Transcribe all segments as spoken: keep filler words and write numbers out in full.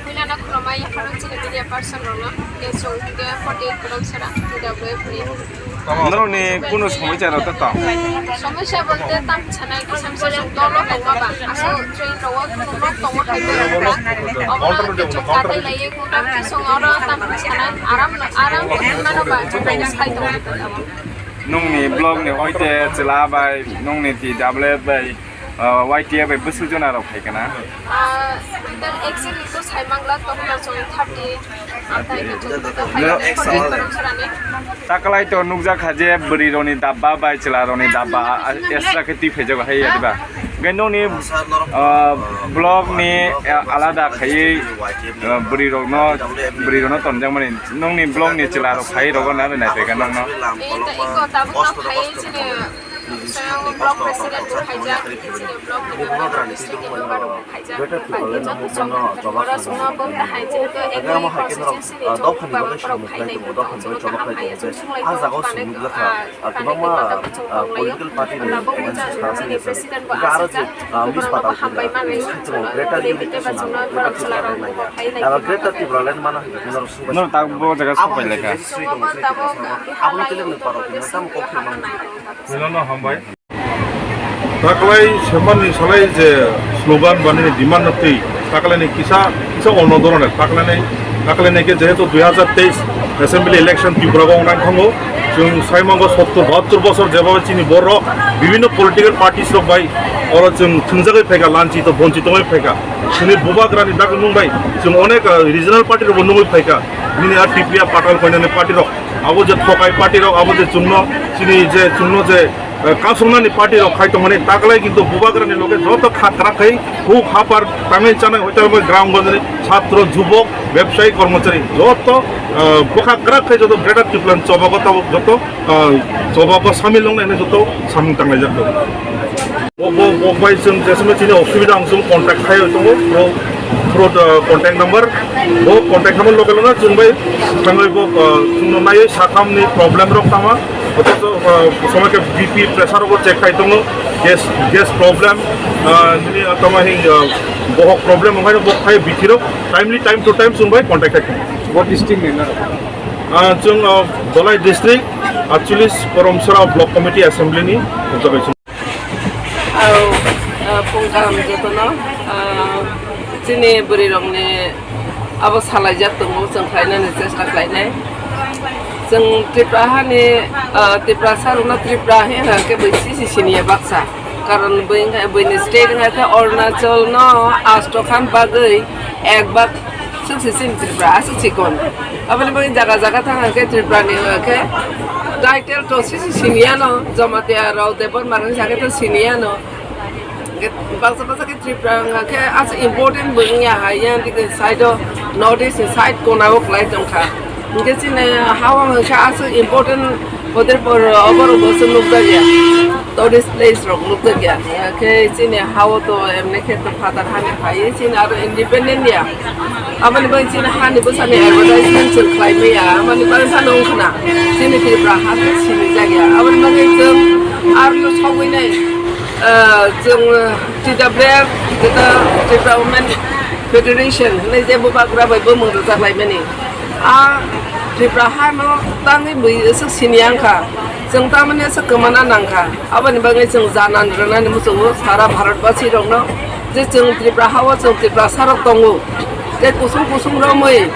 Puilano khulumai yaphano chini media person rokno, ke chwng ke forty eight Kodamsora, T W F ni. Norokni kunu somosya rok to tong? Somosya bolte tam sanai kisa misa chwng dolo tongma ba, aswk train rogo kunu nok tongma hai tongma ba. Obono chwng katai laiye kunu kisa oro tam sanai aram aram mano ba chwng sai tongma. Nungni blog ni oite chwla bai, nungni T W F bai, uh, Y T F bai bwswk jona rok phai kana? Ah, total exactly to sai mangla, tokla chwng thirty, ah, tai to chwng total phai Nung ek sal forty le. Takalai to nukjak kha je bwrwi rokni dabba bai chwla rokni dabba, ah, extra khe twi phaijago hai ya diba? Hwnkhe nungni, ah, blog ni, ah, alada khaiwi, ah, bwrwi rokno, bwrwi rokno tonjakmani nungni blog ni chwla rok phai rogo na nai phai kha nungno? Iko tabuk no phai chini Swngo block president bo khaijak, chini block ni member rok, district ni member rok bo khaijak. Tangki joto chwng oro chwngno bo kahai, jehetu every constituency ni chwng baba borok khainai bo tong, chwngno kaham hai, chwng swnglaijak, ah, tangki joto chwng tonglaio. Tabuk bo chwng chini president bo asajak, chwngno bo hambai manwi, chwngno bo tei tei ba chwngno borok chwla rok bo khainai. Norok tabuk bo jaga sopai lai kha. Chwngno bo tabuk hambai. Milano hambai. Taklai semani salai je slogan bani demand no twi taklai ni kisa kisa ono dorone taklai ni taklai ni ke jehetu dui hazar teis assembly election Tripura go nang thango, chwng sai mango sottor bahattor bosor jeba chini borok bibhinno political parties rok bai oro chwng thwngjagwi phaikha, lanchito bonchito bai phaikha, chini bubagrani dagwi nung bai chwng onek, ah, regional party rok bo nungwi phaikha, nini a T P F patal koinani party rok. Abo je thokai party rok, abo je chwngno chini je chwngno je, eh, kasongnani party rok khai tongmani taklai kintu bubagrani loge joto kha kwrak khai huk hapar tangai chanai hoital bai gram gonjani chhatro jubok bebsayi kormochari joto, eh, bwkha kwrak khai joto Greater Tipraland chobago tabuk joto, eh, chobago samil wngnai hwnwi joto samung tanglaijak tongo. Bo, bo, bo bai chwng je somoi chini osubida ang chwng contact khai tongo, bo, bo, uh, contact number, bo contact number loge loge chwng bai thangwi bo, uh, chwngno naiwi sakham ni problem rok tama, othocho, uh, somoi khe B P pressure bo check khai tongo, gas, gas problem, uh, nini, uh, tama hi, uh, bohok problem wngkha bo khai bithi rok timely time to time chwng bai contact khai tongo. Bo district ni na? Uh, chwng, uh, Dholai district, actually Koromsora block committee assembly ni observation. Au, ah, phung kaham jotono, ah, chini bwrwi rokni abo salaijak tongo, chwng khlainani chesta khlainai. Chwng Tripura hani, ah, Tiprasa rokno Tripura he hwnkhe bai sisi siniya baksa. Karon bai wngkha, buini state wngkha khe Arunachal no Astrakhan bagwi ek bak Swk se chini Tripura aswk chikon. Aboni bagwi jaga jaga thang khe Tripura ni hwnkhe title to sisi siniya no, Jamatia rok Debbarma rok sakhe to siniya no. Hwnkhe baksa baksa khe Tripura hwnkhe aswk important bo wngya hai, yang digi side o North East ni side kona o kwlai tongkha. Hwnkhe chini ha o hwnkhe aswk important hotel por obo rok bo se nukjakya. Tourist place rok nukjakya. Khe chini ha o to emni khe to phatar hani phaiwi chini aro independent ya. Aboni bagwi chini hani bwsani advertisement chwng khlai maya. Aboni bagwi phano wngkhana chini Tripura ha khe sini jakya. Aboni bagwi chwng aro sogwi nai, ah, chwng T W F, Tripura Women Federation hinwi je bubagra bai bumung rwjak laimani. A Tripura ha no tangwi bui aswk sini wngkha, chwng tamani aswk kwmana nangkha. Aboni bagwi chwng janan rwnani muchungo sara Bharatbasi rokno je chwng Tripura ha o chwng Tiprasa rok tongo, tei kusung kusung romwi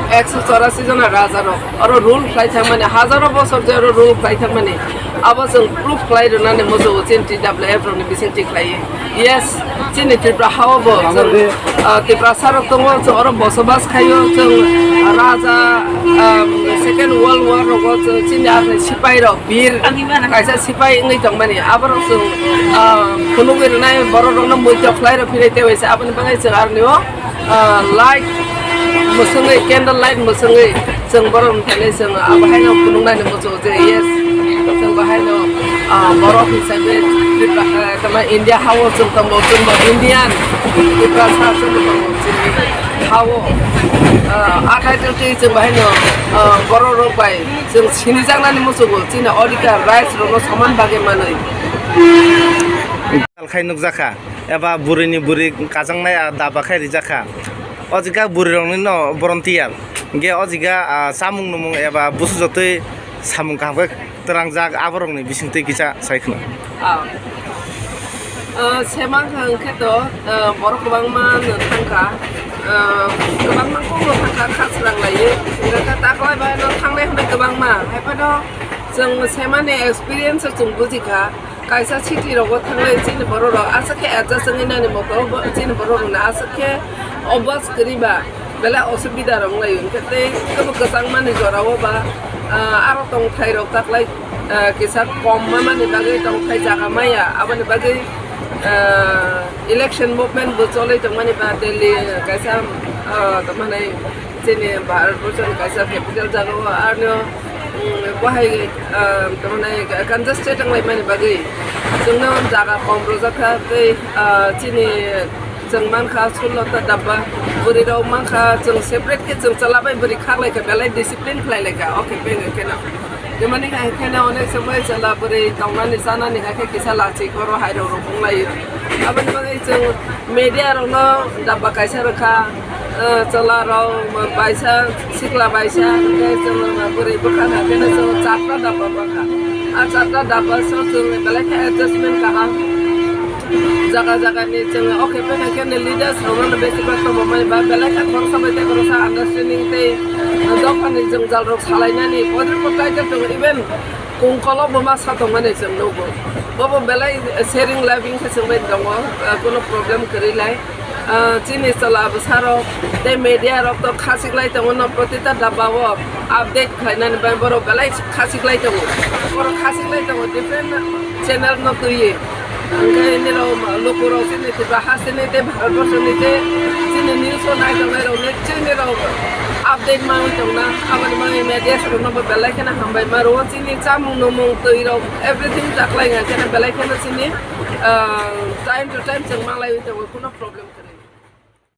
Ekso chorasi jona raja rok oro rule khlai thangmani, hajaro bosor je oro rule khlai thangmani, abo chwng proof khlai rwnani muchungo chini T W F rokni bisingtwi khlaiwi. Yes, chini Tripura hao bo chwng, ah, Tiprasa rok tongo, chwng oro bosobas khaio, chwng raja, ah, Second World War rogo chwng chini arni sipai rok, bir kaisa sipai wngwi tongmani, aborok chwng, ah, phunugwi rwnai, borok rokno muitok khlai rw philai tei waisa, aboni bagwi chwng arnio ah, light mwswngwi, candle light mwswngwi chwng borok wngkhainwi chwng, ah, bahaino phunuknaino muchungo je, yes, chwng bahaino, ah, borok hisabe Tripura, ah, tamo India hao chwng tongo, chwngbo Indian, Tiprasa chwngbo tongo chini hao, ah, athai twi chwng bahaino, ah, borok rok bai chwng sinijaknani muchungo chini odhikar rights rokno soman bagwi manwi. Kal khai nukjakha. Eba bwrwini bwrwi kajaknai a daba khe rijak kha. O jaga bwrwirokni no volunteer. Hwnkhe o jaga, ah, chamung numung eba busu jotwi samung kaham khe twlangjak aborokni bisingtwi kisa sai khwna. Ah. Ah, sema kha hwnkhe to, ah, borok kwbangma no thangkha. Ah, kwbangma kokno thangkha, kha swrang laiwi. Hwnkhe taklai bai no thangnai hwnwi kwbangma. Haiphano chwng semani experience o chwng bujikha. Kaisa city rogo thangwi chini borok rok aswk khe adjust wngwi nani moto bo chini borok rokni aswk khe obas kwrwi ba belai osubida rok wnglaio, hwnkhe tei kebo kwchangmani jorao ba, ah, aro tongthai rok taklai, ah, kisa kom mamani bagwi tongthai jaga maya, aboni bagwi, ah, election movement bo cholwi tongmani ba Delhi, ah, kaisa, ah, tongmani chini Bharat borso ni kaisa capital jaga o, arno, mm, bahai, ah, tamo nai Kansas state wng lai mani bagwi chwngno jaga kom rwjak kha tei, ah, chini chwng mankha sullo ta dabba, bwrwi rok mankha chwng separate khe chwng chwla bai bwrwi khak lai kha, belai discipline khlai lai kha, o khe beng khe no. Bemani hai kheno onek somoi chwla bwrwi tongnani chanani hai khe kisa lachi khoro hai rok rok wng lai. Aboni bagwi chwng media rokno dabba kaisa rwkha, eh, chwla rok baisa, sikla baisa, hwnkhe chwng bwrwi bwkha hai kheno chwng charta dabba bwkha. A charta dabba so chwng belai khe adjustment kaham. Jaga jaga ni chwng o khe bethai khe ni leaders rok no besi bak tongmani ba belai kha khoroksa bai tei khoroksa understanding tei dopha ni jwngjal rok salai nani bodol bo kaitor tongo, even kung kolo bo ma sa tongmani chwng nugo. Bo bo belai sharing loving khe chwng bai tongo, kuno problem kwrwi lai. Ah, chini chwla bwsa rok tei media rok to khasik lai tongo no, protita dabba o update khlai nani bai borok belai khasik lai tongo. Borok khasik lai tongo different channel no twiwi. Hwnkhe nirok lukurok chini Tripura hasteni tei Bharatborsoni tei chini news o naitongnai rok ni chini rok update manwi tongna, aboni bagwi media rokno bo belai kheno hambai ma rwo. Chini chamung numung twi rok everything taklai ngai kheno belai kheno chini, ah, time to time chwng manglaiwi tongo, kuno problem kwrwi.